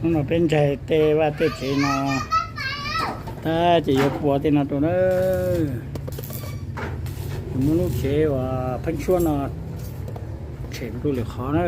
Hnub no peb ntsaig tej vaj tej tsev no tag ces yuav pua tej no rau na. Yuav muab lub tsev uas pheeb suab no tshem rau lwm qhov na.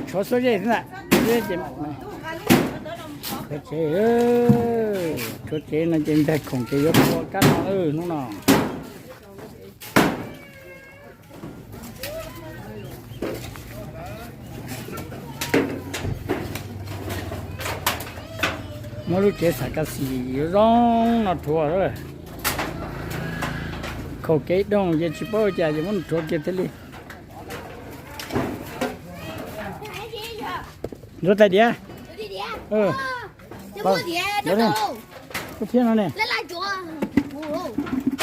Tshuav xuab zej xwb ntag. Tshuav tsev, tshuav tsev no ces ntag khoom ces yuav tua kab no hnub no. Muab lub tsev xam kas xim yuav zoo no rhuav. Khaum kev doog ces tsis paub ua cas ces muab rhuav kiag thiaj li. Ntxuav tais diav. Koj thiab no ne.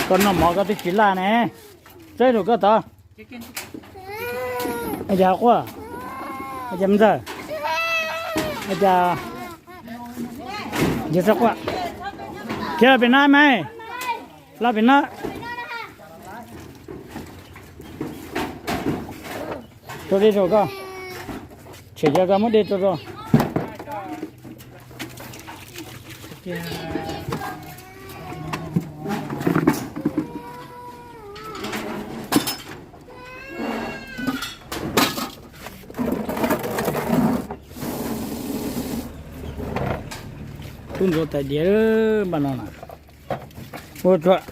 Koj noj mov koj twb tsis laj ne. Txawb rau koj tod. Cas quaj? Cas me ntxawg? Cas, cas quaj? Khiav los pem no mas. Los pem no. Rau dej rau koj. Tshem cov koj muab dej rau rau. Tub ntxuav tais diav npaum no na. Ua tsuag.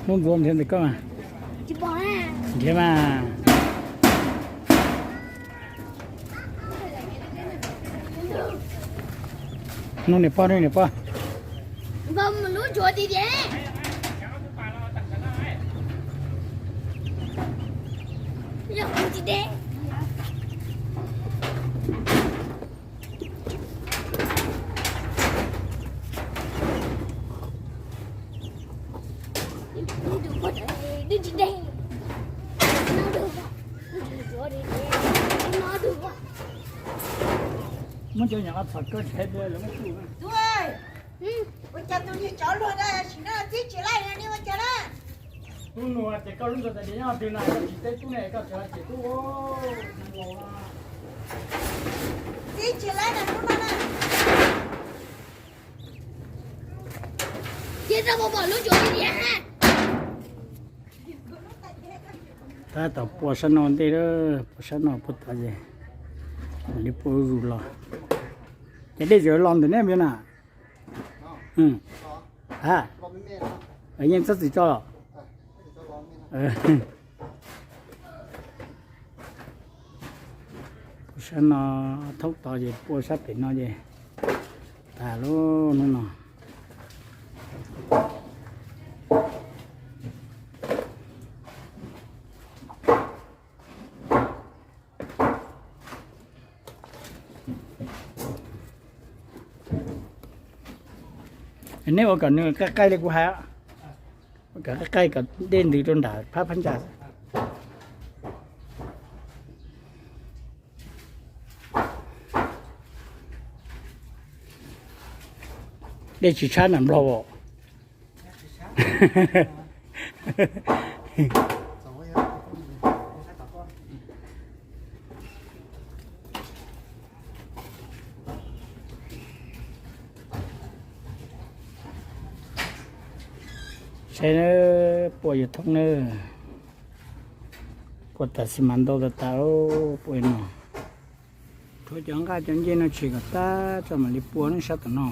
Lub ntxuav nrhiav ntawm koj mas. Nrhiav mas. Nug niam pog, nug niam pog. Muab cov nyuam qhuav txhom kawg tshaib pliag lawv muab tsuj. Tub, ua cas tus niag tsov luag no sim no txib tsis laij no ne, ua cas na? Tub nug tias koj lub ntxuav tais diav nyob twg na, koj tsis teb tub ne, koj tseem los cem tub. Txib tsis laij na tub no na. Cia tau pom lub ntxuav tais diav. Tab tom pua sab no ntej, pua sab no pua tas ces mam li pua zuj zus los. Ces dej tseem los ntawm neb vim na. Ha, yeej txhob txwm tso los. Pua sab no thaub tod ces pua sab pem no ces tas lub hnub no. Neb ua kom nws qaij qaij li kuv hais, ua kom qaij qaij kom dej ntws rau nram phab phab ntsa. Dej tsis tshab nram Nplog os. Saib pua yuav thoob na. Pua tas xis mas ntau tas tas, pua no. Rhuav cov nqaj cov ncej no tshis kom tag tso mam li pua neb sab tom no.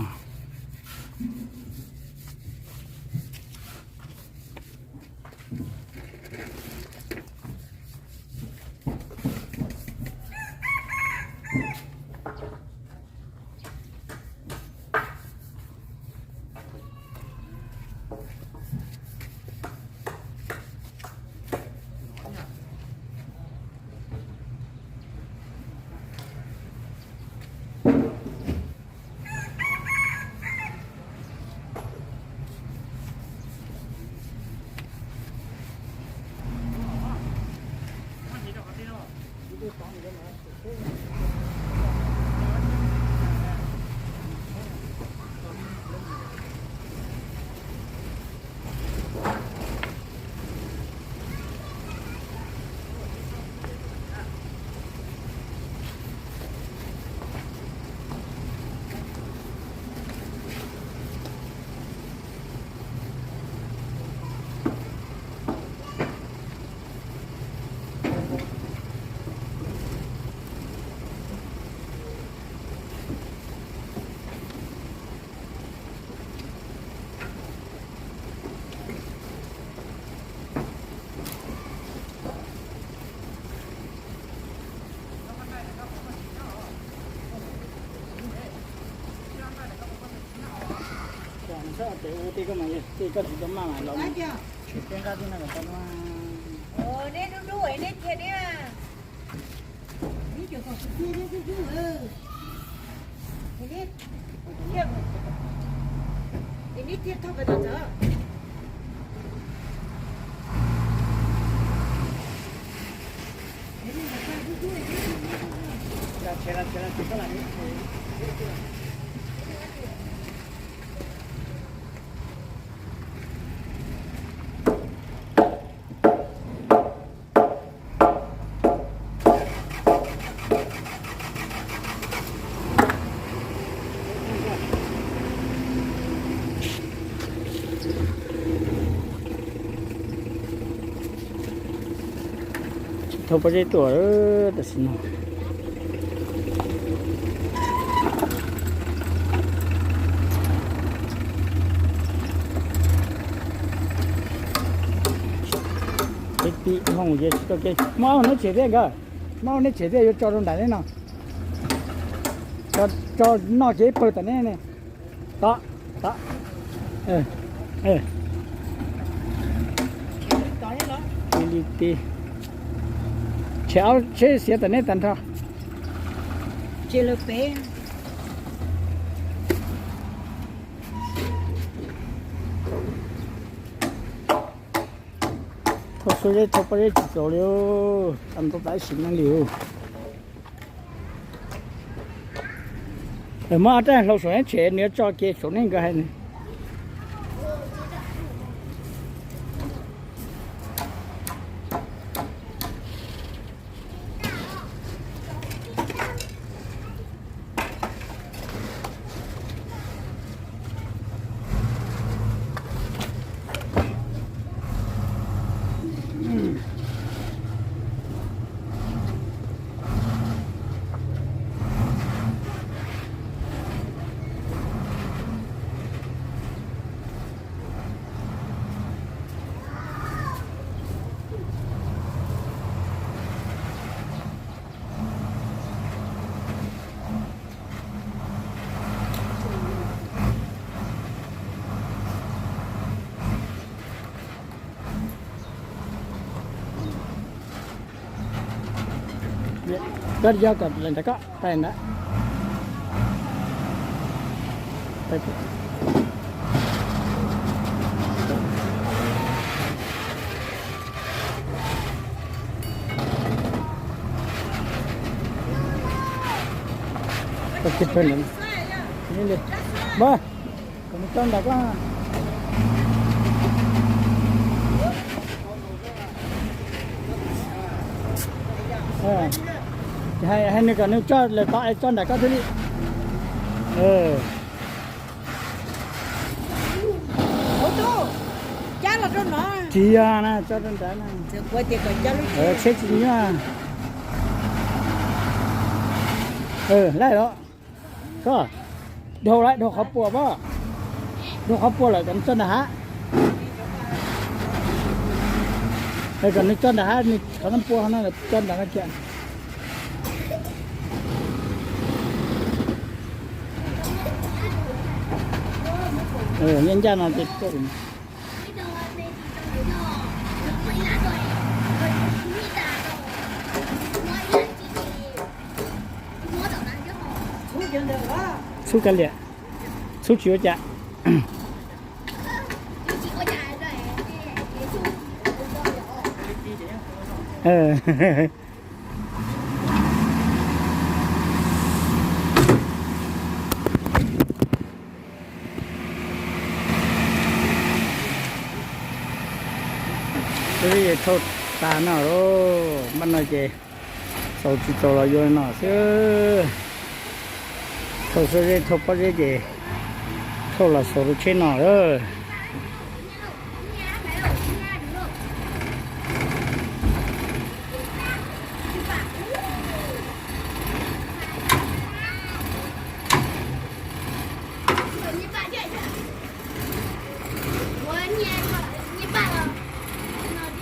Koj tsis tau maj mas los tsis teb nqaj tij no kom tau no. Nej dub dub nej thiaj ne. Tsis thau pob zeb tuaj tam sim no. Peb pib hoo ces tsis tau kev. Muab neb tshem thiab nkawd, muab neb tshem thiab yuav tso rau nram neb no. Tso noj ces ib pawg tom neb ne. Tod, tod. Li ti, tshem ob tsheb xiav tom neb tag nrho. Thau xuab zeb thau pob zeb tsis txaus li, tau ntau tas ib sim neej li. Muab ob rab hlau saum neb tshem, nws yuav tso kev saum neb nkawd hais. Koj yog kom nram koj pais ntawd. Kom nws tso nram koj. Hais nws kom nws tso lawm tod es tso nram koj thiaj li. Tsis yog na, tso rau nrad na. Tsheb tsis nyob. Laij los, koj dhau lawm, dhau qhov puas pom, dhau qhov puas lawm kom nws tso nram hav. Kom nws tso nram hav, nws qhov no puas no tso nram no kiag. Nyob ncaj no ces tuaj. Txhub kav liam, txhub tsis ua cas. Thauj tas no, npaj no ces txaus tsis txaus los yuav no xwb. Thauj xuab zeb thauj pob zeb ces thauj los xaus rau tsheb no lawm.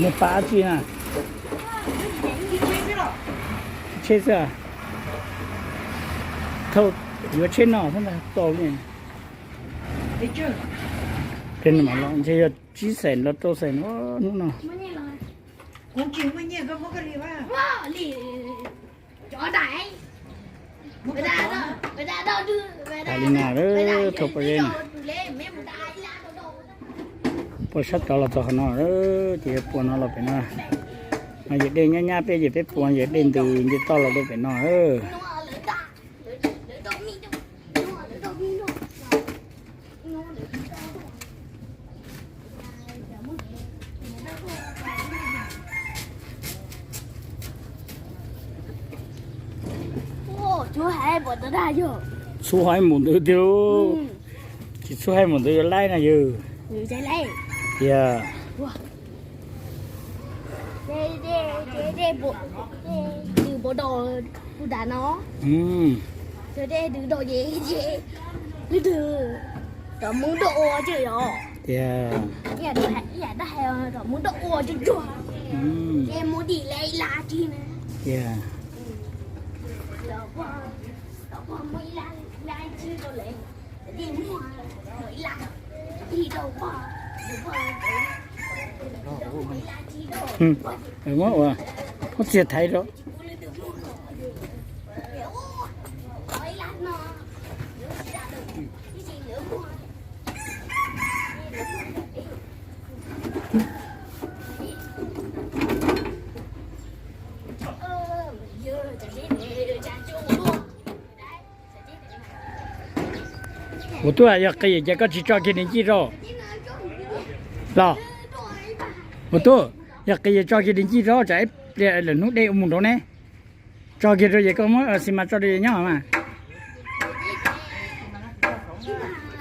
Nws pam dab tsi na? Tsheb xwb. Thauj yuav tsheb no xwb ntag tau li. Ntshe yog tsib xees los rau xees hnub no. Li na, thauj pob zeb no. Puag sab tod los txog qhov no, ces puag no los pem no. No yog dej nyab nyab peb ces peb puag yog dej ntws nce toj los rau pem no. Txhub haib npaum ntawd tiag. Tsis txhub haib npaum ntawd yuav laib no yog. Tiag. Dej npau do puag nram no. Dej npau do ces, ces leej twg rov mus nrauj ua tsis yog. Tiag. Ib yam dab hais rov mus nrauj ua tsuag tsuag, ces mus dim lawm ib lab tsig na. Tiag. Ib lab tsig rau lawm, ib lab, ib lab, muab ua, muab txiag thaiv rau. Ua tuaj, yog qis ces koj tsis tso kiag nws ncig rau los? Ua tuaj, yog qis ces tso kiag nws ncig rau, tsam ib pliag lwm hnub dej ua mus nraud ne. Tso kiag rau ces koj muab xi mas tso rau ces nyob mas.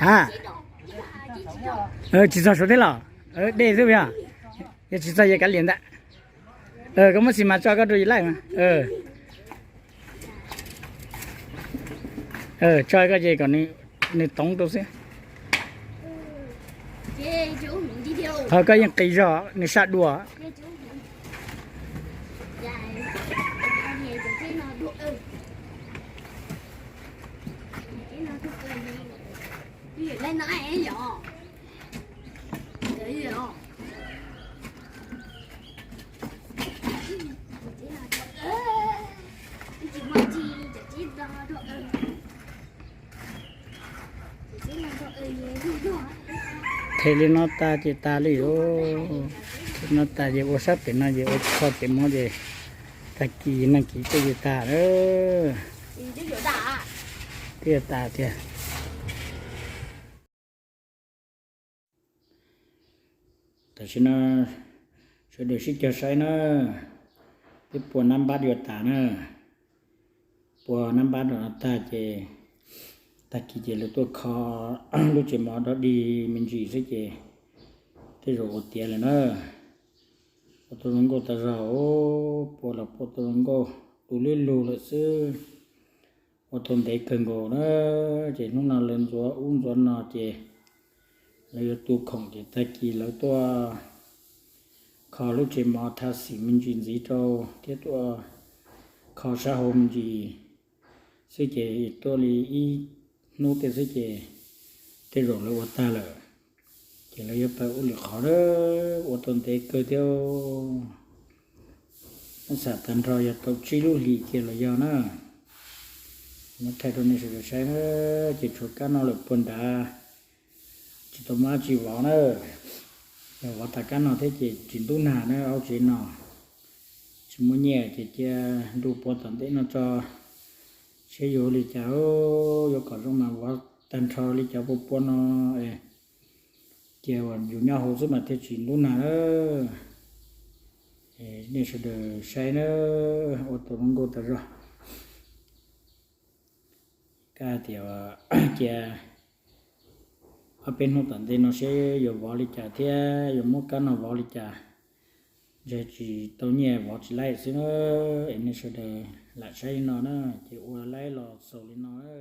A, tsis txog suav thiab los? Dej xwb yog. Yog tsis txog ces kav liam ntag. Koj muab xi mas tso koj rau ces laij mas. Tso koj ces kom nws toov rau xwb. Ho koj yeej qis zog nws sab dua. Them li no tas ces tas li os. Them no tas ces ua sab pem no ces ua kho ces mov ces tag kis nag kis tej ces tas lawm. Twb yuav tas tiag. Tam sim no sawv daws sib cog saib na, peb pua nab npab yuav tas na. Pua nab npab rau no tag ces tag kis ces lawv tuaj kho lub tsev mov rov dig me ntsis xwb ces tej zaum ua tiav lawm na. Ua tau zoo nkauj tas zog, pua los pua tau zoo nkauj, tu lub lug lawm xwb. Ua tau ntev kawg nkaus na, ces hnub no lawv ntxuav ub ntxuav no ces lawv yuav tu khoom ces tag kis lawv tuaj kho lub tsev mov tha xim me ntsis ntxiv rau thiab tuaj kho sab hauv me ntsis xwb ces tuaj li ib hnub tej xwb ces tej zaum lawv ua tag lawm. Ces lawv yuav pab ua lwm qhov na, ua tau ntev kawg thiab. Xam tag nrho yog tau tsib lub hlis kiag los yog na. Muab thaij rau nej sawv daws saib na, ces tshuav kab no lawm puag nrad, tsis tau muaj dab tsi vov na. Yog vov tas kab no thiab ces tsis ntub nag na, aub tsev no tsis muaj nyiaj ces cia nrug pua tom ntej no tso, seb yuav ua li cas, yuav kom zoo mas vov tag nrho li cov pua pua no, cia yus nyob hauv xwb mas thiaj tsis ntub nag na. Nej sawv daws saib na, ua tau zoo nkauj tas zog. Kab tias cia ob peb hnub tom ntej no seb yuav vov li cas thiab yuav muab kab no vov li cas. Ntshe tsis tau nyiaj vov tsis laib xwb na. Es nej sawv daws lam saib li no na, ces ua laib los xaus li no na.